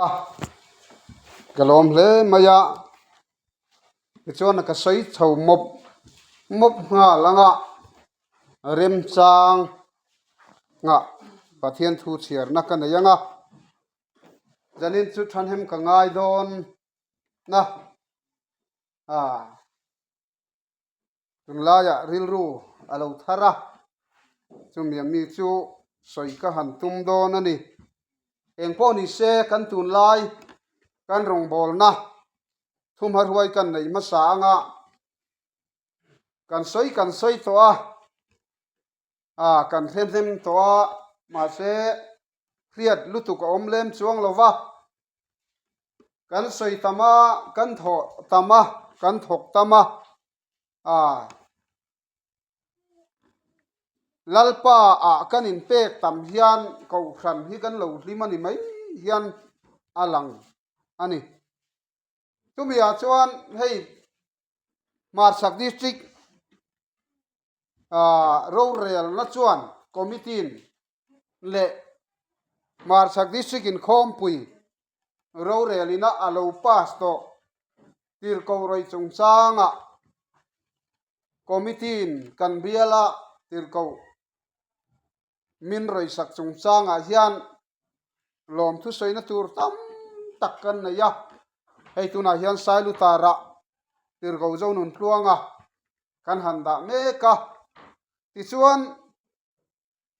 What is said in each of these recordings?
A, ka lawm hle mai a, tichuan ka sawi chho mawp mawp nghal ang a, remchang nghah Pathian thu chhiarna ka nei ang a, zanin chu thahnem ka ngai dawn a, ah. Tunlaiah rilru a lo thar a, chumi a mi chu sawi ka han tum dawn a ni. Eng pawh ni se kan tunlai kan rawngbawlna thumha ruai kan neih hmasa anga kan sawi kan sawi tawh a, ah kan hre hnem tawh a, mahse hriat lutuk a awm lem chuang lo va, kan sawi tam a, kan thawh tam a, kan thawk tam a, ah Lalpa ah kan inpek tam hian kohhran hi kan lo hlim a ni mai hian a lang a ni. Chumi ah chuan hei Hmarchhak District ah rorelna chuan committee in leh Hmarchhak District inkhawmpui rorel ina a lo pass tawh tirhkoh rawih chungchangah committee in kan biala tirhkoh min rawisak chungchangah hian lawmthu sawina tur tam tak kan nei a, hei tunah hian Sailutara tirhkoh Zonun Tluanga kan han dah mek a, tichuan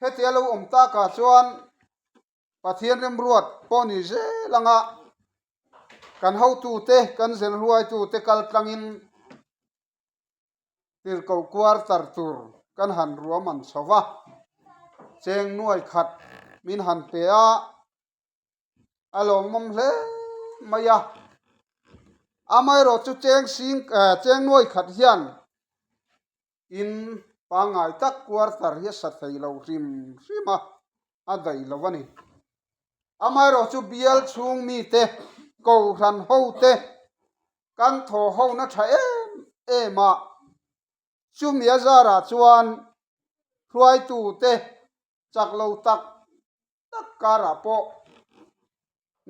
hetia lo awm takah chuan Pathian remruat pawh ni zel anga kan hotute kan zirhruaitute kal tlangin tirhkoh quarter tur kan han ruam an chho va, cheng nuai khat min han pe a, a lawmawm hle mai a. Amaherawh chu cheng sing eh cheng nuai khat hian in pangngai tak quarter hi a sa thei lo hrim hrim a, a daih lo a ni. Amaherawh chu bial chhung mite kohhran hote kan thaw hona tha em em a, chumi a zarah chuan hruaitute chak lo tak tak karah pawh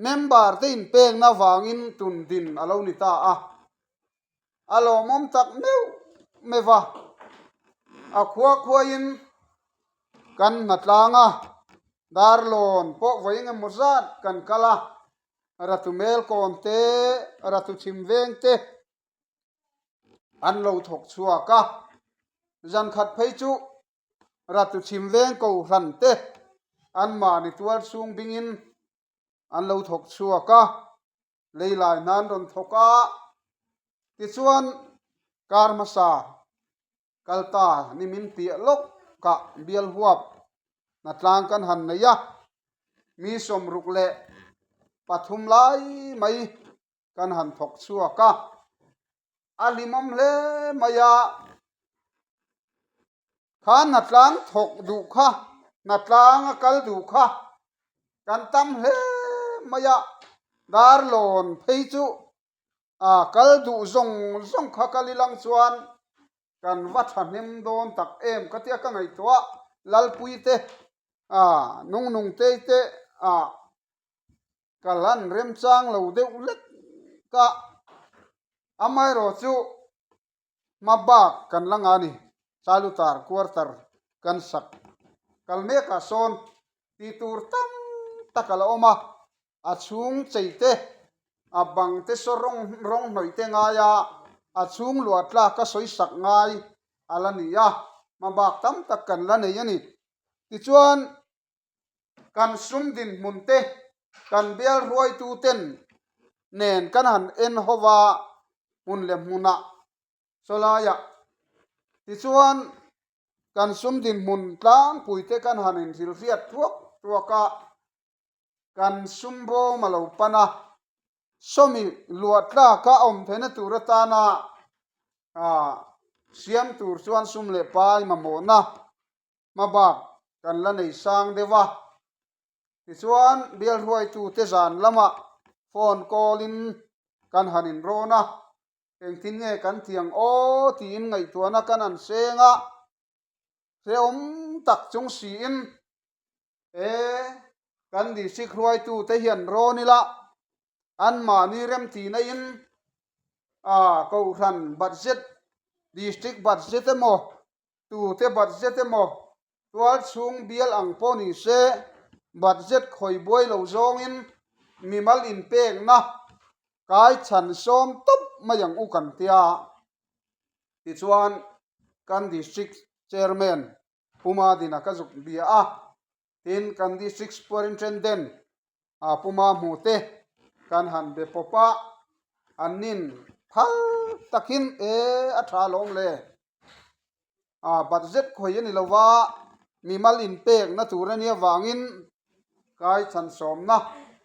member te inpekna vangin tun din a lo ni ta a, a lawmawm tak meuh meuh va, a khua khuaiin kan hnatlang a, darlawn pawh vawi engemaw zat kan kal a, Ratu Melkawn te, Ratu Chhimveng te an lo thawk chhuak a, zan khat phei chu Ratu Chhimveng Kohhran te anmahni tual chhung bingin an lo thawk chhuak a, leilai hna an rawn thawk a, tichuan kar hmasa kal ta ni min piah lawk kah bial huap hnatlang kan han nei a, mi 63 lai mai kan han thawk chhuak a, a hlimawm hle mai a, kha hnatlang thawk duh kha hnatlang a kal duh kha kan tam hle mai a, darlawn phei chu A kal duh zawng zawng kha kal ilang chuan kan va thahnem dawn tak em ka tia ka ngaihtuah Lalpui te a Nungnung tei te a kal an remchang lo deuh lek ka amaherawh chu hma bak kan la nga ni Salutar quarter kan sak kal mekah sawn tih tur tam tak a la awm a. A chhung chei te, a bang te saw rawng rawng hnawih te ngai a, a chhung luah tlak a sawi sak ngai a la ni a, hmabak tam tak kan la nei a ni. Tichuan, kan sum dinhmun te, kan bial hruaitu ten nen kan han en ho va, hmun leh hmunah saw laiah. Tichuan, kan sum dinhmun tlangpui te kan han inhrilhriat thuak thuak a, Kan sum bawm a lo pan a, sawmi luah tlaka a awm theihna tur atana siam tur chuan sum leh pai mamawhna hmabak kan la nei sang deuh a. Tichuan, bial hruaitute zan lamah phone call in kan han inrawn a, engtin nge kan thiang aw tiin ngaihtuahna kan han seng a, hrehawm tak chung siin, E, kan district hruaitute hian rawn ila. Anmahni remtihna in a Kohhran budget, District budget emaw, tute budget emaw, tualchhung bial ang pawh ni se, budget khawi buai lo zawngin mimal inpekna kai chhan sawm tawp mai ang u kan tia. Tichuan kan District Chairman Puma Dina ka zuk bia a. Tin, kan District Superintendent a Puma hmute kan han be pawp a, an nin phal takin e a tha alawm le. A budget khawi a ni lo va, mimal inpekna tur a nia vangin kai chhan sawmna,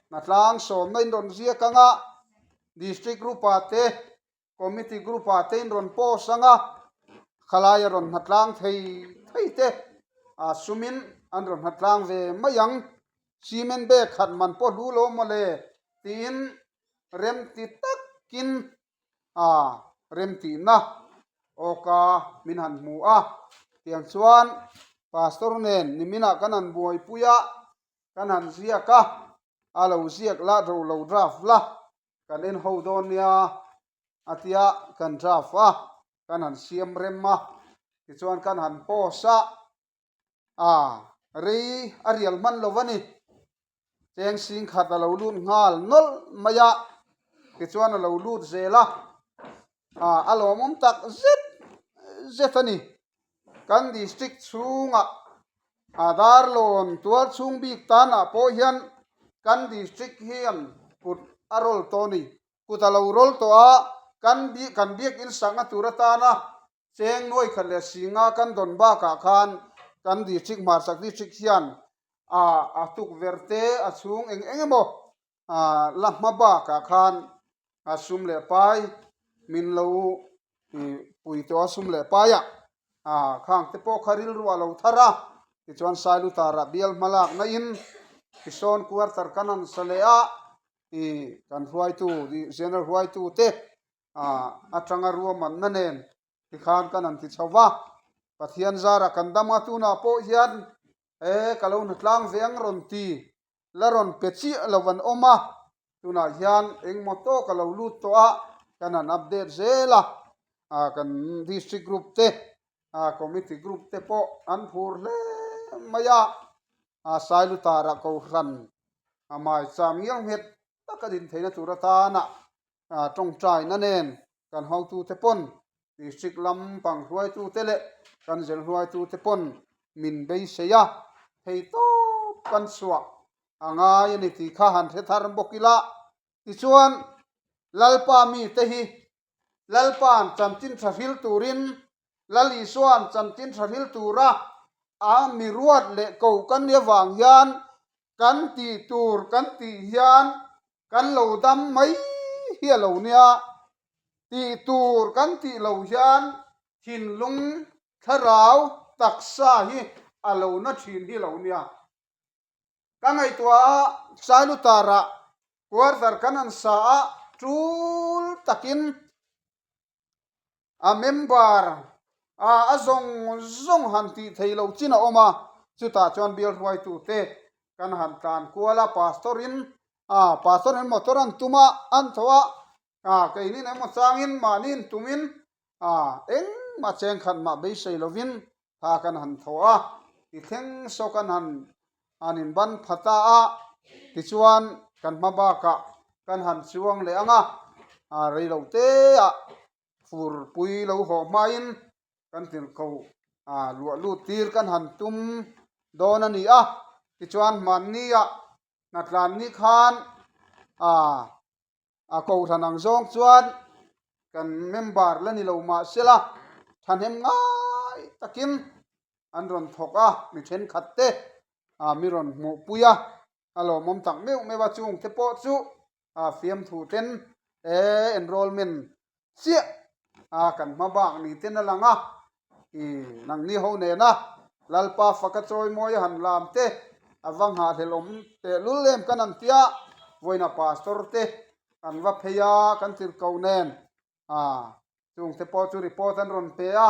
hnatlang sawmna in rawn ziak ang a, District Group-a te Committee group ah te in rawn post ang a, khalai a rawn hnatlang thei thei te a sumin an rawn hnatlang ve mai ang. Cement bag khat man pawh hlu lo mawle tiin remti takin a remtihna awka min han hmu a. Tiang chuan Pastor nen niminah kan han buaipui a, kan han ziak a, a lo ziak la ro lo draft la. Kan en ho dawn nia a tia kan draft a, kan han siam rem a, tichuan kan han post a, a rei a rial hman lo a ni. Cheng sing khat a lo lut nghal nawlh mai a, tichuan a lo lut zel a, a a lawmawm tak zet zet a ni. Kan district chhungah a Darlawn tual chhung bik tanah pawh hian kan district hian kut a rawl tawh a ni. Kut a lo rawl tawh a, kan kan biakin sakna tur atana cheng nuai khat leh singa kan dawn bakah khan kan district hmarchhak district hian a a tukverh te a chhung eng eng emaw a la hma bakah khan a sum leh pai min lo pui tawh a sum leh paiah a khang te pawh kha rilru a lo thar a tichuan Sailutar ah bial hma lak na in tisawn quarter kan han sa leh a ih kan hruaitu general hruaitu te a atanga ruahmanna nen tikhan kan han ti chho va Pathian zara kan dam a tunah pawh hian e ka lo hnatlang ve ang rawn ti la rawn pe chiah lo an awm a, tunah hian engmaw tawk a lo lut tawh a, kan han update zel a, ah kan district group te ah committee group te pawh an phur hle mai a, ah Sailutara Kohhran a maicham ngial nghet taka din theihna tur atana ah tawngtaina nen kan hotute pawn district lam pang hruaitute leh kan zel hruaitute pawn min beisei a, thei tawp kan chhuah a ngai a ni tih kha han hre thar bawk ila. Tichuan, Lalpa mite hi Lalpa'n chanchin tha hril turin, Lal Isua'n chanchin tha hril tura a mi ruat leh ko kan nih avang hian kan tih tur kan tih hian kan lo dam mai hi a lo nia. Tih tur kan tih lo hian thinlung thlarau taksa hi a lo na thin hi lo nia. Ka ngaihtuah a, Sailutara quarter kan han sa a, tul takin a member a a zawng zawng han tih thei lo chin a awm a, chutah chuan bial hruaitute kan han tlan kual a, pastor in a pastor in motor an tum a, an tho a, A, keinin emaw changin mahniin tumin a, engmah cheng khat mah beisei lovin tha kan han thaw a, ti thleng saw kan han han inban pha ta a, tichuan kan hma bakah kan han chuang leh ang a, a rei lo te ah furpui lo haw hmain kan tirhkoh a luah lut tir kan han tum dawn a ni a, tichuan hmanni ah hnatlan ni khan a. A kohhran ang zawng chuan kan member la ni lo mahsela thahnem ngai takin an rawn thawk a, mi thenkhat te ah mi rawn hmuhpui a, a lawmawm tak meuh meuh a, chung te pawh chu ah fiamthu ten e enrollment chiah a kan hma bak ni ten a lang a, ih nangni ho nena Lalpa faka chawi mawi a han lam te a va nghahhlelh awm tehlul em kan han tia vawiina pastor te an va phei a kan tirhkoh nen a chung te pawh chu report an rawn pe a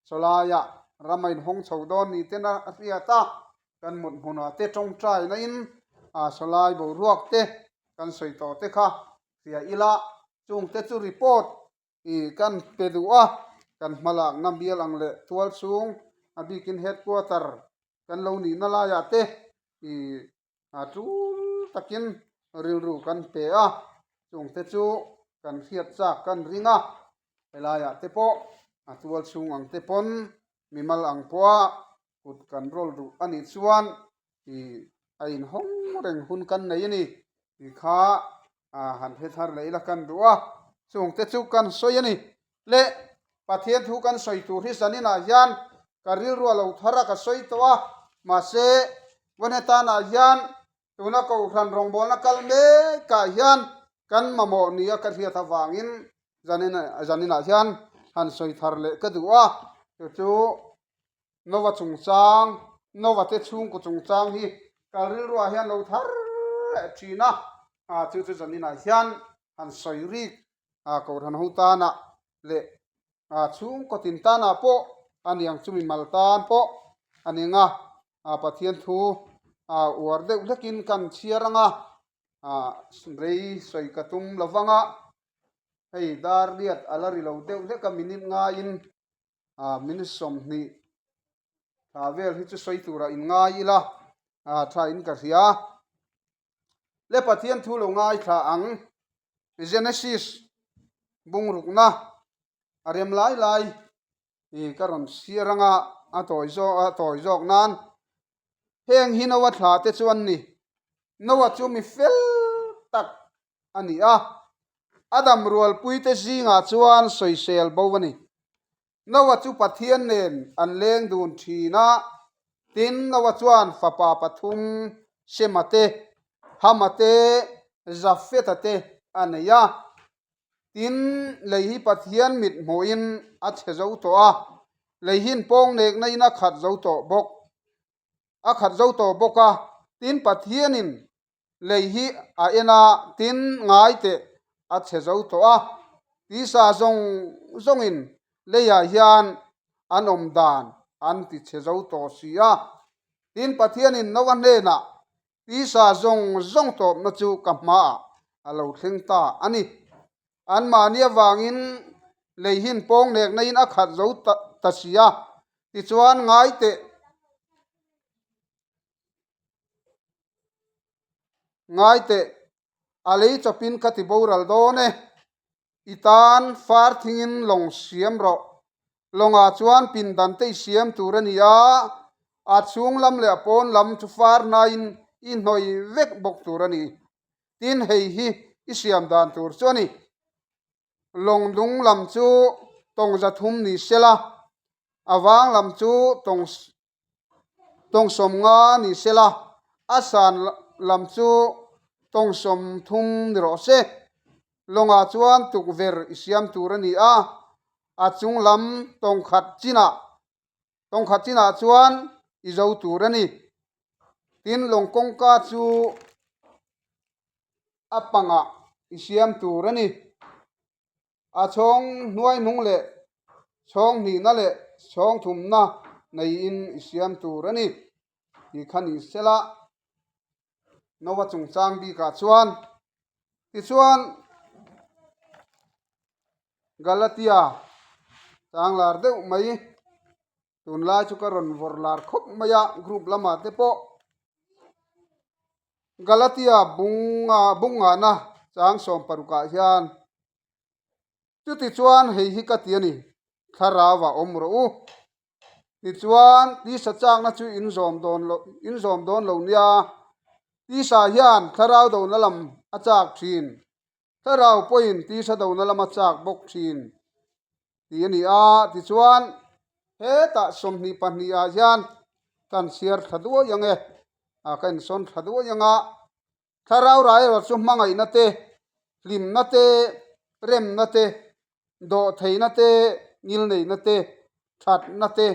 chawlaiah ram a inhawng chho dawn ni ten a hriat a kan mut hmunah te tawngtaina in a chawlai boruak te kan sawi tawh te kha. Hria ila chungte chu report i kan pe duh a, kan hmalakna bial ang leh tual chhung a bikin headquarter kan lo nihna laiah te i a tul takin rilru kan pe a, chungte chu kan hriat chak kan ring a, helaiah te pawh a tual chhung ang te pawn mimal ang pawha kut kan rawl duh a nih chuan i a inhawng reng hun kan nei a ni tih kha han hre thar leh ila kan duh a, chungte chu kan sawi a ni. Le Pathian thu kan sawi tur hi zaninah hian ka rilru a lo thar a ka sawi tawh a, mahse Vanetanah hian tuna Kohhran rawngbawlna kal mekah hian kan mamawh nia ka hriat avangin zaninah hian han sawi thar leh ka duh a, chu chu Nova chungchang, Nova te chhungkaw chungchang hi kal rilruah hian lo thar leh thin a, ah chu chu zaninah hian han sawi rik ah Kohhran ho tanah leh ah chhungkaw tin tanah pawh a niang chu mimal tan pawh a ni ang a, ah Pathian thu ah uar deuh hlekin kan chhiar ang a, ah rei sawi ka tum lo vang a, hei dar riat a la ri lo deuh hlek a minute ngaiin ah minute 20 thla vel hi chu sawi turah in ngai ila ah tha in ka hria le Pathian thu lo ngai thla ang Genesis bungrukna a rem lai lai i ka rawn siar anga a tawi zawk a tawi zawk nan heng hi Noah thla te chu an ni Noah chu mi fel tak a ni a, a dam rualpuite zingah chuan sawisel bo a ni. Noah chu Pathian nen an leng dun thin a, tin Noah chuan fapa pathum Sema te, Hama te, Jafetha te a nei a. Tin, lei hi Pathian mit hmuhin a chhe zo tawh a, lei hin pawngnekna in a khat zo tawh bawk a khat zo tawh bawk a, tin Pathianin Lei hi a en a, tin ngai teh a chhe zo tawh a, tisa zawng zawngin leiah hian an awm dan an ti chhe zo tawh si a. Tin, Pathianin Noa hnenah, Tisa zawng zawng tawpna chu ka hmaah a lo thleng ta a ni. Anmahni avangin lei hin pawngnekna in a khat zo ta si a, tichuan ngai teh. Ngai teh, a lei chawpin ka ti boral dawn e. I tan far thingin lawng siam rawh. Lawngah chuan pindan te i siam tur a ni a, a chhung lam leh a pawn lam chu far hnaiin i hnawih vek bawk tur a ni. Tin, hei hi i siam dan tur chu a ni. Lawng lung lam chu tawng 300 ni sela, a vang lam chu tawng Tawng 50 ni se la, a san lam chu tawng 30 ni rawh se. Lawngah chuan tukverh i siam tur a ni a, a chung lam tawng khat chinah tawng khat chinah chuan i zo tur a ni. Tin, lawng kawngka chu a pangah i siam tur a ni. A chhawng hnuaihnung leh chhawng hnihna leh chhawng thumna neiin i siam tur a ni tih kha ni sela. Nova chungchang bikah chuan tichuan Galatia chang lar deuh mai tunlai chu ka rawn vawrh lar khawp mai a group lamah te pawh Galatia bunga bungahna chang 16 ah hian chutichuan hei hi ka ti a ni thlarau ah awm rawh u tichuan tisa chakna chu in zawm dawn lo in zawm dawn lo nia tisa hian thlarau dona lam a chak thin thlarau pawhin tisa dona lam a chak bawk thin tih a ni a tichuan hetah 22 ah hian kan chhiar thla duai ang e a ka insawn thla duai ang a thlarau rai erawh chu hmangaihna te hlimna te remna te dawhtheihna te ngilneihna te thatna te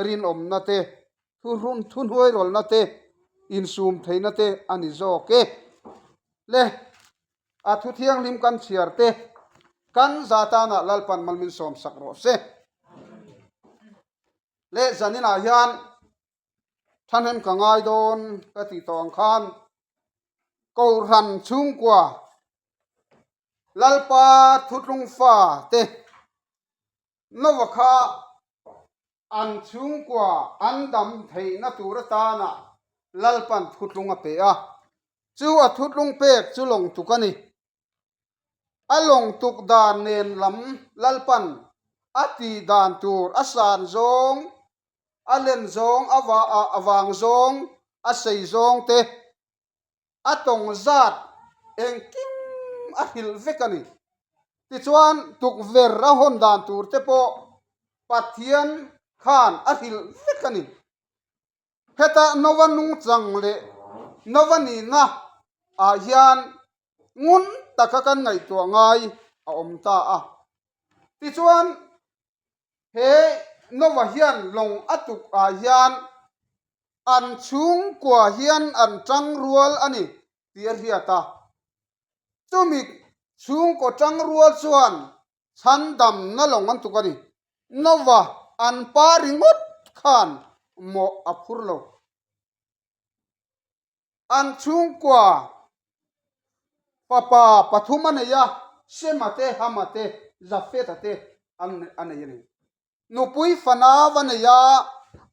rinawmna te thuhrun thuhnuairawlna te insum theihna te a ni zawk e le a thu thianghlim kan chhiar te kan za tanah Lalpan malmin sawm sak rawh se le zaninah hian thahnem ka ngai dawn ka tih tawh ang khan Kohhran chhungkua. Lalpa thutlung fa te Nova kha an chhungkua an dam theihna tur atana Lalpan thutlung a pe a, chu a thutlung pek chu lawngtuk a ni. A lawngtuk dan nen lam Lalpan a tih dan tur a san zawng, a len zawng, a vang zawng, a sei zawng te a tawng zat engkim a hrilh vek a ni. Tichuan, tukverh a hawn dan tur te pawh Pathian khan a hrilh vek a ni. Heta Nova nungchang leh Nova nihna ah hian ngun taka kan ngaihtuah ngai a awm ta a. Tichuan, he Nova hian lawng a tuk ah hian an chhungkua hian an tang rual a ni tih a hriat a. Chumi chhungkaw tang rual chuan chhandamna lawng an tuk a ni. Nova an pa ringawt khan mawh a phur lo. An chhungkua fapa pathum a nei a, Sema te, Hama te, Jafeta te an a nei a ni. Nupui fanau a nei a,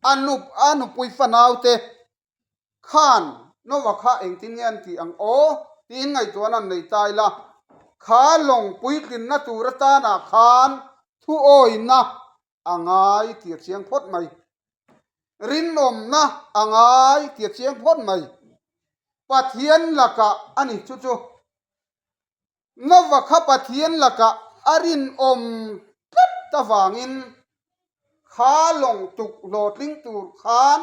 a nup a nupui fanau te khan Nova kha engtin nge an tih ang aw tiin ngaihtuahna an nei ta ila, kha lawng puitlinna tur atanah khan thuawina a ngai tih a chiang phawt mai. Rinawmna a ngai tih a chiang phawt mai. Pathian lakah a ni chu chu. Nova kha Pathian lakah a rinawm tlat avangin kha lawng tuk hlawhtling tur khan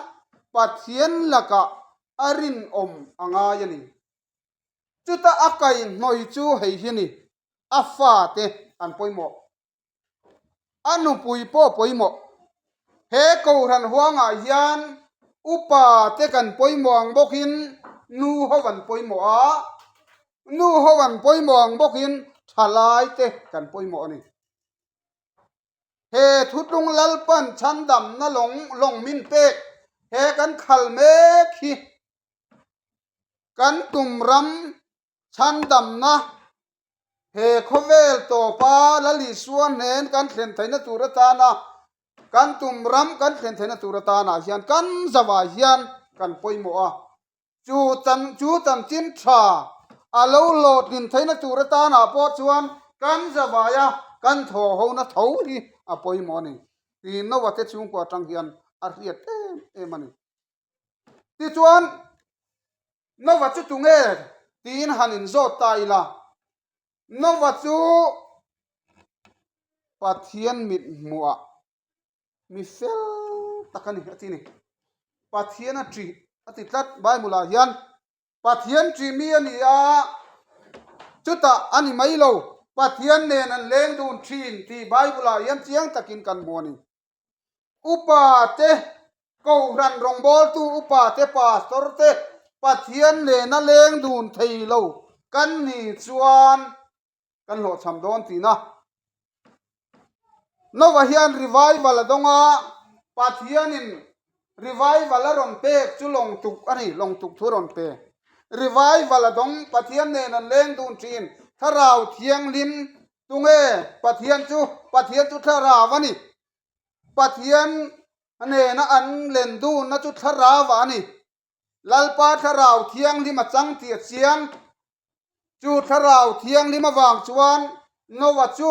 Pathian lakah a rinawm a ngai a ni. Chuta a kaihhnawih chu hei hi a ni, a fate an pawimawh. A nupui pawh pawimawh. He Kohhran huangah hian upa te kan pawimawh ang bawkin nu ho an pawimawh a, nu ho an pawimawh ang bawkin thalai te kan pawimawh a ni. He thutlung Lalpan chhandamna lawng lawng min pek he kan khal mek hi kan tum ram Chhandamna, He khawvel tawpa Lal Isua hnen kan thlen theihna tur atana kan tum ram kan thlen theihna tur atanah hian kan zavah hian kan pawimawh a. Chu chan chu chanchin tha a lo hlawhtlin theihna tur atanah pawh chuan kan zavaia kan thaw hona tho hi a pawimawh a ni. Tih Noah te chhungkua atang hian a hriat em em a ni. Tichuan, Nova chu tunge tiin han inzawt ta ila, Nova chu Pathian mit hmuhah mi fel tak a ni a ti ni. Pathian a ṭih a ti tlat Bible-ah hian. Pathian ṭih mi a ni a, chutah a ni mai lo, Pathian nen an leng dun ṭhin tih Bible-ah hian chiang takin kan hmu a ni. Upa te, Kohhran rawngbawltu upa te, pastor te, Pathian nena leng dun thei lo kan ni chuan kan hlawhchham dawn tihna. Nova hian revival a dawng a, Pathianin revival a rawn pek chu lawngtuk a ni, lawngtuk thu a rawn pe. Revival a dawng, Pathian nen an leng dun thin, Thlarau Thianghlim Tunge Pathian chu? Pathian chu thlarau a ni. Pathian nena an len dunna chu thlarau a ni. Lalpa thlarau thianghlim a chang tih a chiang. Chu thlarau thianghlim avang chuan Noah chu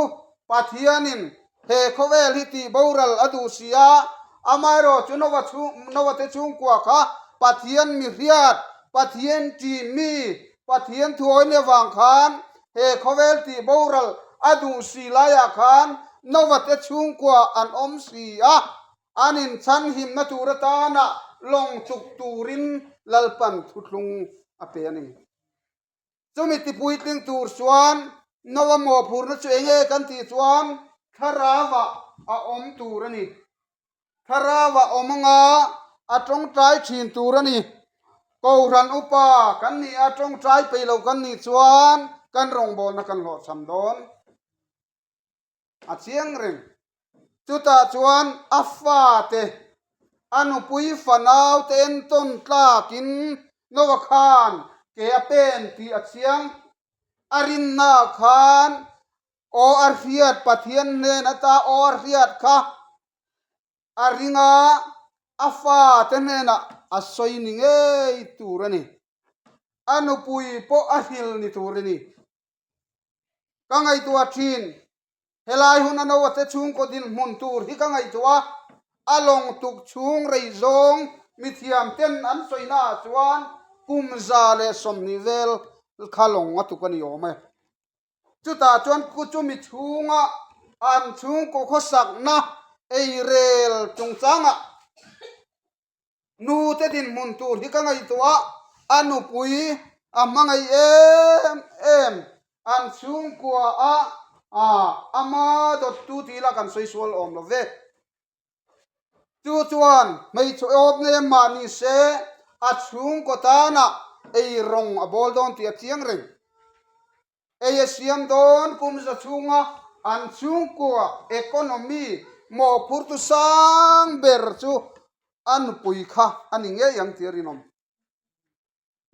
Pathianin he khawvel hi tih boral a duh si a, amaherawh chu Noah chhung Noah te chhungkua kha Pathian mi hriat, Pathian ṭih mi, Pathian thuawini avang khan he khawvel tih boral a duh si laiah khan Nova te chhungkua an awm si a, an inchhanhimna tur atana lawng chuk turin Lalpan thuthlung a pe a ni. Chumi tipuitling tur chuan Nova mawhphurna chu eng nge kan tih chuan thlarauah a awm tur a ni. Thlarau a awm anga a tawngtai thin tur a ni. Kohhran upa kan nih a tawngtai peih lo kan nih chuan kan rawngbawlna kan hlawhchham dawn. A chiang reng. Chutah chuan a fate, a nupui fanau te entawn tlakin Noah khan ke a pen tih a chiang. A rinna khan aw a hriat Pathian hnen ata aw a hriat kha a ring a, a fate hnenah a sawi ni ngei tur a ni. A nupui pawh a hril ni tur a ni. Ka ngaihtuah thin, helai hun a Noah te chhungkaw dinhmun tur hi ka ngaihtuah a, a lawng tuk chhung rei zawng mithiam ten an sawina ah chuan kum 120 vel kha lawng a tuk a ni awm e. Chutah chuan chumi chhunga an chhungkaw khawsakna eirel chungchangah Nute dinhmun tur hi ka ngaihtuah a, a nupui a hmangaih em em, an chhungkua a ama dawttu tih lah kan sawi sual awm lo ve. Chu chuan hmeichhe awp nem mah ni se a chhungkaw tanah ei rawng a bawl dawn tih a chiang reng. Ei a siam dawn kum za chhunga an chhungkua economy mawhphurtu sang ber chu a nupui kha a ni ngei ang tih a rinawm.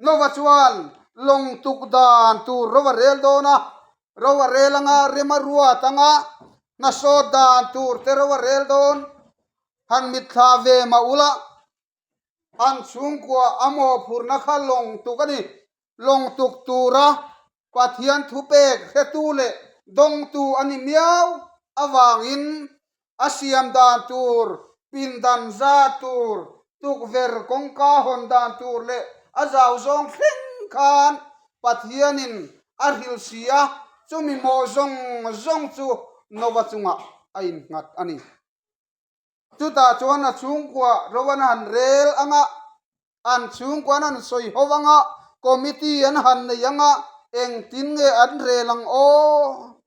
Nova chuan lawng tuk dan tur ro a rel dawn a, ro a rel anga rem a ruat anga hnasawt dan tur te ro a rel dawn. Han mitthla ve mah ula An chhungkua a mawhphurhna kha lawng tuk a ni. Lawng tuk tura Pathian thupek hretu leh dawngtu a ni miau avangin a siam dan tur, pindan zat tur, tukverh kawngka hawn dan tur leh a zau zawng thleng khan Pathianin a hrilh si a, chumi mawh zawng zawng chu Nova chungah a innghat a ni. Chutah chuan a chhungkua ro an han rel ang a, an chhungkua an han sawi ho ang a, committee an han nei ang a, engtin nge an rel ang aw?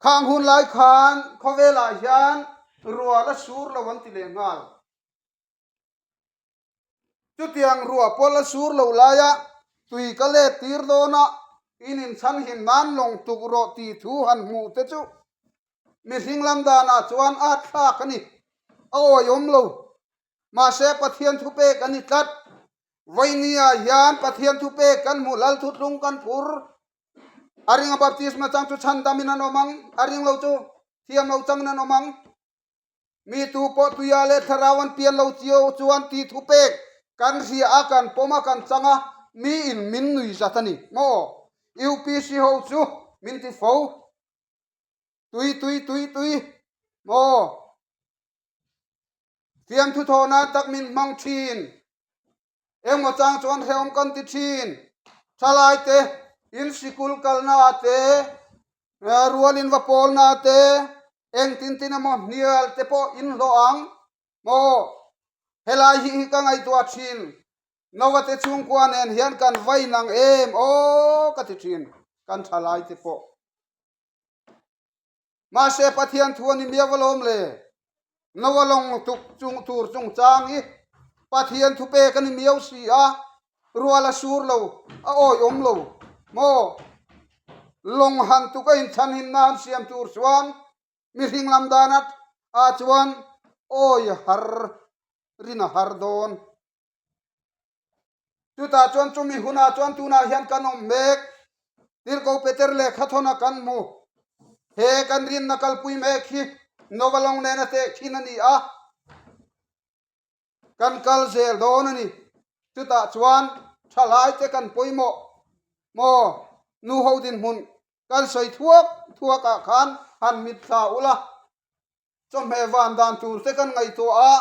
Khang hun lai khan khawvelah hian rual a sur lo an ti leh nghal. Chutiang ruah pawh la sur lo laia tui ka let tir dawn a, in inchhan him nan lawng tuk rawh tih thu han hmuh te chu mihring lam danah chuan a thlak a ni. A awihawm lo. Mahse Pathian thupek a ni tlat. Vawinia hian Pathian thupek kan hmuh lal thuthlung kan phur. A ringa baptisma chang chu chhandamin an awm ang, a ring lo chu thiam lo changin an awm ang. Mi tu pawh tuia leh thlarau an pian lo chiau chuan ti thupek kan hria a, kan pawm a, kan chang a, mi in min nui zat a ni maw? UPC ho chu min ti fo. Tui tui tui tui maw? Fiamthu thawh nan tak min hmang thin. Engmaw chang chuan hrehawm kan ti thin. Thalai te, in sikul kalna ah te, rual in va pawlna ah te, engtin tin emaw hnial te pawh in hlawh ang maw? Helai hi hi ka ngaihtuah thin. Nova te chhungkua nen hian kan vain ang em aw ka ti thin, kan thalai te pawh. Mahse Pathian thu a ni miau alawm le. Noa lawng tuk chung tur chungchang hi Pathian thu pek a ni miau si a, rual a sur lo, a awihawm lo maw? Lawng han tuk a inchhan him nan siam tur chuan mihring lam dan ah chuan awi har rin a har dawn. Chutah chuan chumi hunah chuan tunah hian kan awm mek. Tirhkoh Peter lehkha thawnah kan hmu. He kan rinna kalpui mek hi Nova lawng nena tehkhin a ni a, kan kal zel dawn a ni. Chutah chuan thalaite kan pawimawh maw? Nuho dinhmun kan sawi thuak thuakah khan han mitthla ula, chawhmeh van dan tur te kan ngaihtuah a,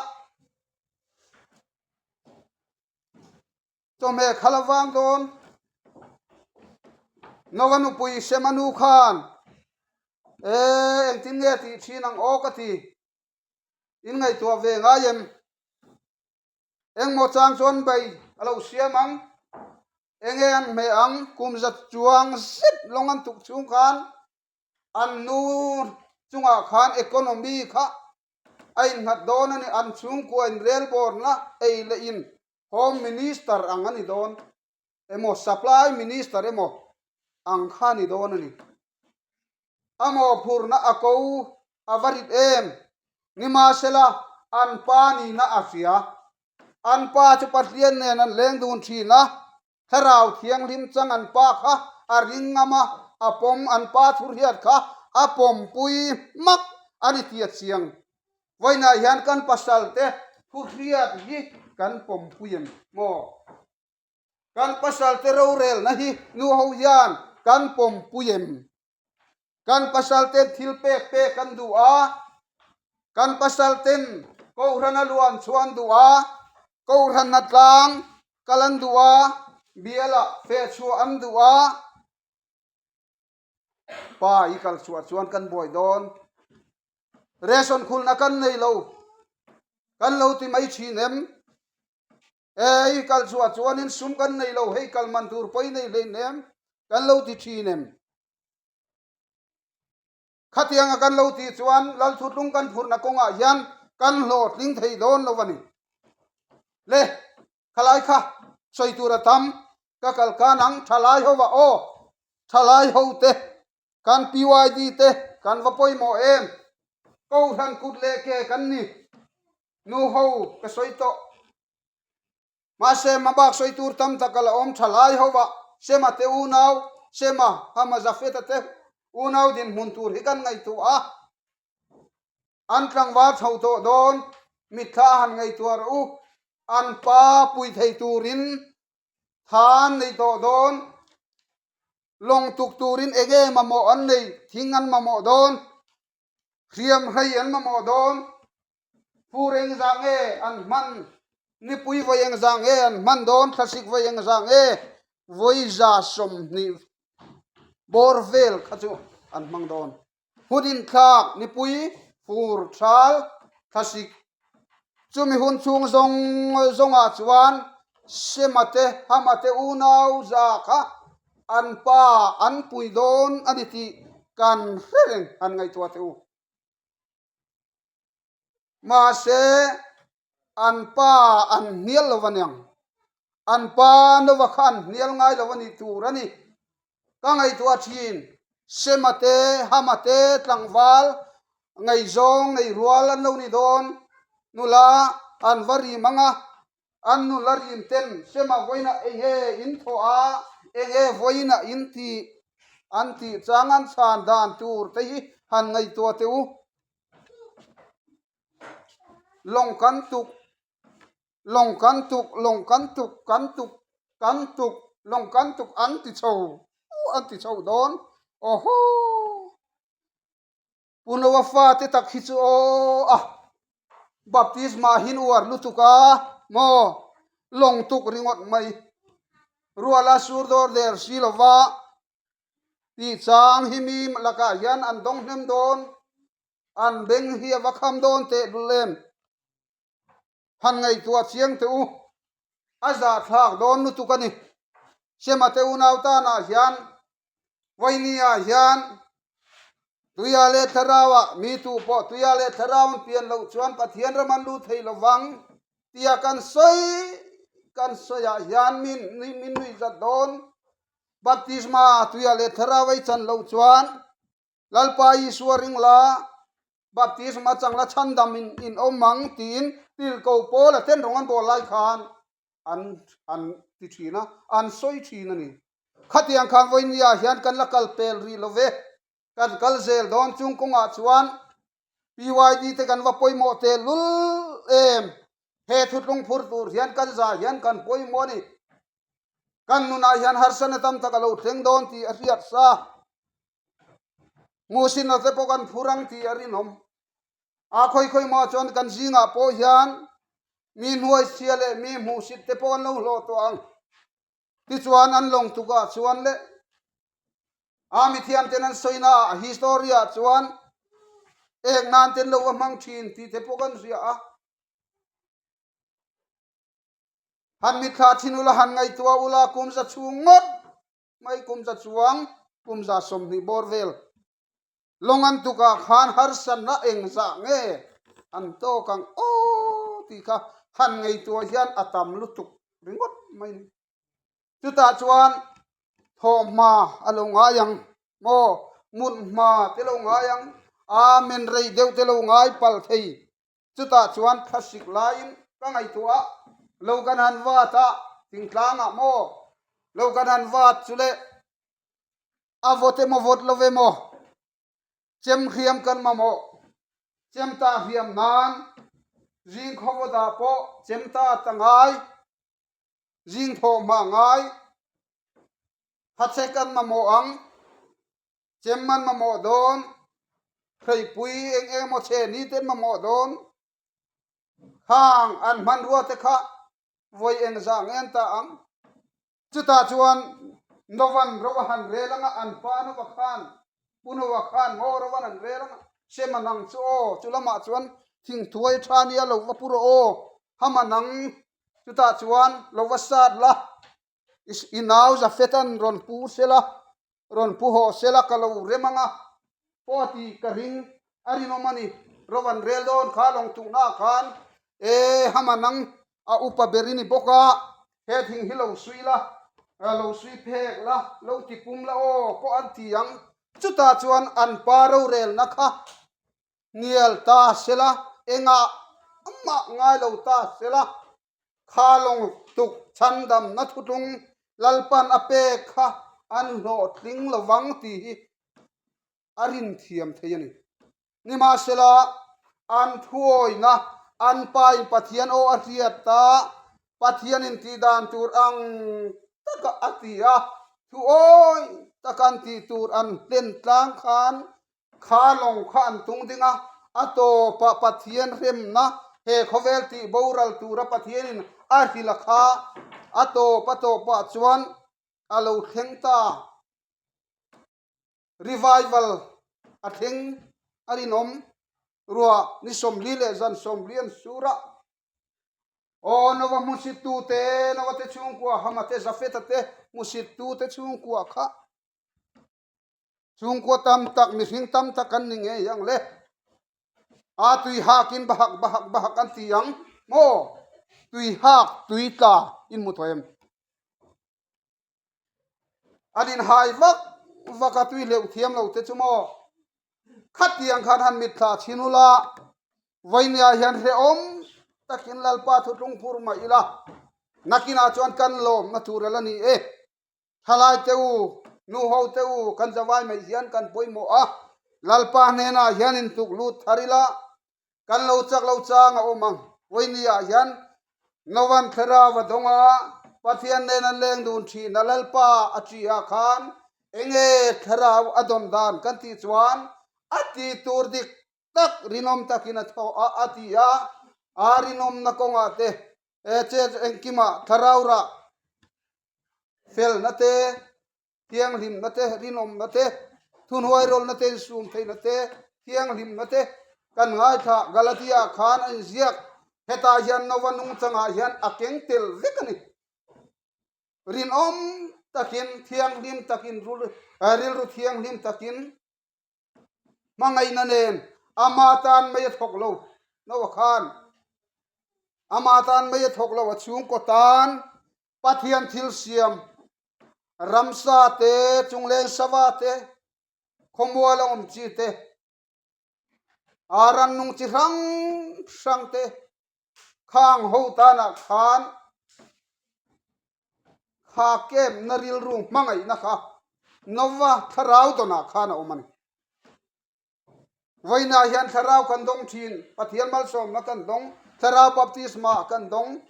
chawhmeh kha la vang dawn. Nova nupui Sema nu khan e engtin nge tih thin ang aw ka ti. In ngaihtuah ve ngai em? Engmaw chang chuan bai a lo siam ang, enge an hmeh ang, kum za chuang zet lawng an tuk chhung khan An nu chungah khan economy kha a innghat dawn a ni, an chhungkua in relbawrna ei leh in Home Minister ang a ni dawn emaw Supply Minister emaw ang kha a ni dawn a ni. A mawhphurhna a ko a va rit em? Nimahsela an pa nihna a hria. An pa chu Pathian nen an leng dun thin a. Thlarau Thianghlim chang an pa kha a ring ngam a, a pawm an pa thurhiat kha a pawmpui hmak a ni tih a chiang. Vawiinah hian kan pasal te thuhriat hi kan pawmpui em maw? Kan pasal te rorelna hi nu ho hian kan pawmpui em? Kan pasal ten thil pek pek an duh a, kan pasal ten Kohhran a luan chhuah an duh a, Kohhran a tlang kal an duh a, bial ah feh chhuah an duh a, pa i kal chhuah chuan kan buai dawn. Ration khulna kan nei lo, kan lo ti mai thin em? E i kal chhuah chuanin sum kan nei lo, hei kal man tur pawh i nei hleinem, kan lo ti thin em? Khatianga kan lo tih chuan Lalthutlung kan phurhna kawngah hian kan hlawhtling thei dawn lo a ni. Le, khalai kha sawi tur a tam, ka kal khan ang thalai ho ah aw, thalai ho te, kan PYD te kan va pawimawh em, Kohhran kut leh ke kan ni, nu ho ka sawi tawh. Mahse, hmabak sawi tur tam tak a la awm tha lai ho a, Sema te unau, Sema, Hama, Jafeta te unau dinhmun tur hi kan ngaihtuah a, an tlangval chho tawh dawn, mitthla a han ngaihtuah rawh u, an pa pui thei turin tha an nei tawh dawn, lawng tuk turin enge mamawh an nei, thing an mamawh dawn, hriam hrei an mamawh dawn. Fur engzah nge an hman? Nipui vawi engzah nge an hman dawn? Thlasik vawi engzah nge? Vawi 20 bawr vel kha chu an hmang dawn. Hun inthlak, nipui, fur, thal, thlasik. Chumi hun chhung zawng zawngah chuan Sema te, Hama te unau za kha an pa an pui dawn a ni tih kan hre reng han ngaihtuah teh u. Mahse, an pa an hnial lo a niang. An pa Nova kha an hnial ngai lo a nih tur a ni. Ka ngaihtuah thin, Sema te, Hama te, tlangval, ngaihzawng nei rual an lo ni dawn. Nula an va rim ang a, an nula rim ten Sema vawiinah enge in thawh a, enge vawiinah in tih an tih chang an chhan dan tur te hi han ngaihtuah teh u. Lawng kan tuk, lawng kan tuk, lawng kan tuk, kan tuk, kan tuk, lawng kan tuk an ti chho, an ti chho dawn. Awhaw! Pu Noa fate tak hi chu aw a baptisma hin uar lutuk a maw lawng tuk ringawt mai. Ruala sur dawr der si lova Tih chang hi mi lakah hian an dawng hnem dawn, an beng hi a va kham dawn teh lul em? Han ngaihtuah chiang teh u, a zahthlak dawn lutuk a ni. Sema te unau tanah hian Vawinia hian Tuia leh Thlarauah mi tu pawh Tuia leh Thlarau an pian loh chuan Pathian ram an lut thei lovang tia kan sawi kan sawiah hian min min nuihzat dawn. Baptisma tuia leh thlarau ei chan loh chuan Lalpa Isua ring la, baptisma chang la chhandam in in awm ang tiin tirhkoh Paul a ten rawng an bawl lai khan an an ti thin a, an sawi thin a ni. Khatiang khan vawinia hian kan la kal pel rih lo ve, kan kal zel dawn chung kawngah chuan PYD te kan va pawimawh teh lul em, he thutlung phur tur hian kan zah hian kan pawimawh a ni. Kan nunah hian harsatna tam tak a lo thleng dawn tih a hriat sa. Hmuhsinna te pawh kan phur ang tih a rinawm. A khawi khawi maw chuan kan zingah pawh hian mi hnuaichhia leh mi hmuhsit te pawh an lo hlawh tawh ang. Tichuan an lawng tukah chuan leh a mithiam ten an sawina ah history ah chuan ek nan ten lo va hmang thin tih te pawh kan hria a. Han mitthla thin ula, han ngaihtuah ula, kum za chhung ngawt mai, kum za chuang, kum 20 bawr vel lawng an tukah khan harsatna engzah nge an tawk ang aw tih kha han ngaihtuah hian a tam lutuk ringawt mai ni. Chutah chuan thawhhma a lo ngai ang maw, mut hma te lo ngai ang, amen rei deuh te lo ngai pal thei. Chutah chuan thlasik laiin ka ngaihtuah a, lo kan han vat a, thingtlangah maw? Lo kan han vat chu le a vawt emaw vawt lo emaw chem hriam kan mamawh. Chem ta hriam nan zing khawvawt ah pawh chem ta ta ngai, zing thawh hma ngai, hachek an mamawh ang. Chem an mamawh dawn, hreipui eng eng emaw chhe ni te an mamawh dawn. Khang an hmanrua te kha vawi eng zah nge an ta ang. Chutah chuan Novan ro a han rel anga an pa Nova khan, Pu Nova khan maw Rovan an rel anga Sem a nang chu aw, chu lamah chuan thingthuai tha nia lo va pu rawh aw, Ham a nang chutah chuan lo va sat la, I nau Jafet-a'n rawn pu sela, rawn pu haw sela ka lo rem ang a, pawh a ti ka ring, a rinawm a ni. Rovan rel dawn kha lawng tuhnaah khan, E, Hama nang a upa ber i ni bawk a, he thing hi lo sui la, lo sui phek la, lo ti pum la aw, pawh an ti ang. Chutah chuan an pa rorelna kha hnial ta sela, engah mah ngai lo ta sela, Kha lawng tuk chhandamna thutlung Lalpan a pek kha an hlawhtling lovang tih hi a rin thiam thei a ni. Nimahsela, an thuawina an pain Pathian aw a hriat a, Pathianin tih dan tur ang taka a ti a, thuawi taka an tih tur an hlen tlang khan Kha lawng kha an tung ding a, a tawpah Pathian hremna he khawvel tih boral tura Pathianin a hrilh a kha a tawp a tawpah chuan a lo thleng ta. Revival a thleng a rinawm ruah ni 40 leh zan 40 an sur a. Aw Nova hmusittute, Nova te chhungkua, Hama te, Jafeta te hmusittute chhungkua kha Chhungkua tam tak, mihring tam tak kan ni ngei ang le. A tui hakin bahak bahak bahak an ti ang maw? Tui hak, tui tla in hmu tawh em? An inhai vak vak a tui hleuh thiam lo te chu maw? Khatiang khan han mitthla chhin ula, Vawiniah hian hrehawm takin Lalpa thutlung phur mah ila, nakinah chuan kan lawmna tur a la ni e. Thalai te u, nu ho te u, kan zavai mai hian kan pawimawh a, Lalpa hnenah hian intuk lut thar ila, kan lo chak lo chang a awm ang. Vawinia hian Novan Thlarau a dawng a, Pathian nen an leng dun thin a, Lalpa a ṭih ah khan enge Thlarau a dawn dan kan tih chuan a ti tur dik tak rinawm takin a thaw a, a ti a, a rinawmna kawngah te, che engkimah Thlarau rah Felna te, thianghlimna te, rinawmna te, thuhnuairawlna te, insum theihna te, thianghlimna te kan ngaithla. Galatia khan a inziak, hetah hian Nova nungchangah hian a keng tel vek a ni. Rinawm takin, thianghlim takin, rilru thianghlim takin Hmangaihna nen ama tan mai a thawk lo Noah khan ama tan mai a thawk lo a chhungkaw tan Pathian thil siam ramsa te chungleng sava te khawmual a awm chi te a rannung chi hrang hrang te khang ho tanah khan Kha kemna rilru hmangaihna kha Nova thlarau dawnah khan a awm a ni. Vawiinah hian thlarau kan dawng thin, Pathian malsawmna kan dawng, thlarau baptisma kan dawng.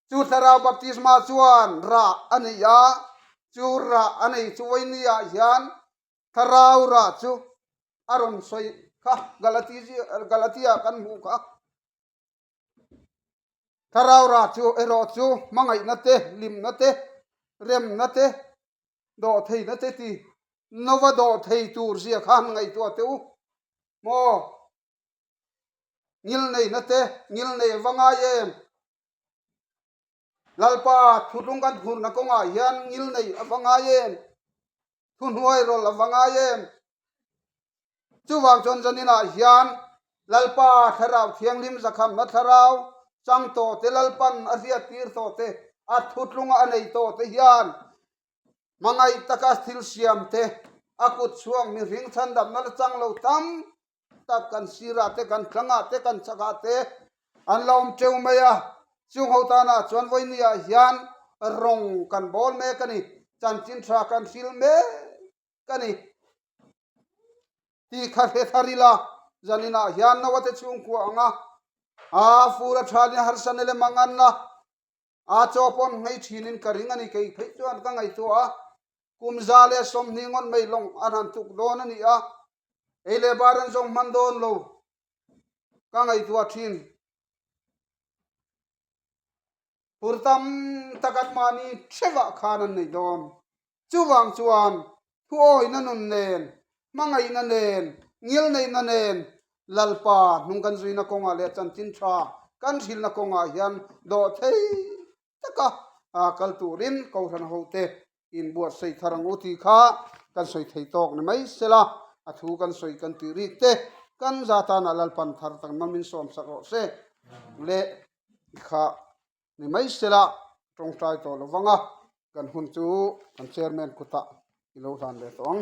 Chu thlarau baptisma chuan rah a nei a, chu rah a nei chu vawiiniah hian thlarau rah chu a rawn sawi kha Galatia kan hmuh kha. Thlarau rah chu erawh chu hmangaihna te, hlimna te, remna te, dawhtheihna te ti nova dawhthei tur zia kha han ngaihtuah teh u maw? Ngilneihna te, ngilneih a va ngai em? Lalpa thutlung kan phurna kawngah hian ngilneih a va ngai em? Thuhnuai rawlh a va ngai em? Chuvang chuan zaninah hian Lalpa Thlarau Thianghlim zakhamna thlarau chang tawh te, Lalpan a hriattir tawh te, a thutlunga a nei tawh te hian hmangaih taka thil siam te, a kut chhuak mihring chhandamna la chang lo tam tak kan sirah te, kan tlangah te, kan chakah te an la awm teuh mai a. Chung ho tanah chuan vawinia hian. Rawng kan bawl mek a ni, chanchin tha kan hril mek a ni tih kha hre thar ila, zaninah hian Noah te chhungkua anga a fur a thanin harsa nele mangan a, a chaw pawn nghei thinin ka ring a ni, kei phei chuan ka ngaihtuah a, kum 120 ngawt mai lawng an han tuk dawn a ni a, ei leh bar an zawng hman dawn lo ka ngaihtuah thin. Phur tam tak an mahni hrevah khan an nei dawn. Chuvang chuan thuawina nun nen, hmangaihna nen, ngilneihna nen Lalpa hnung kan zuina kawngah leh chanchin tha kan hrilhna kawngah hian dawh thei taka kal turin Kohhran hote inbuatsaih thar ang u tih kha kan sawi thei tawk ni mai sela, a thu kan sawi kan tih rik te kan za tanah Lalpan thar tak mamin sawmsak rawh se le. Kha ni mai sela tawngtai tawh lo vang a, kan hun chu kan chairman kutah i lo hlan ve tawh ang.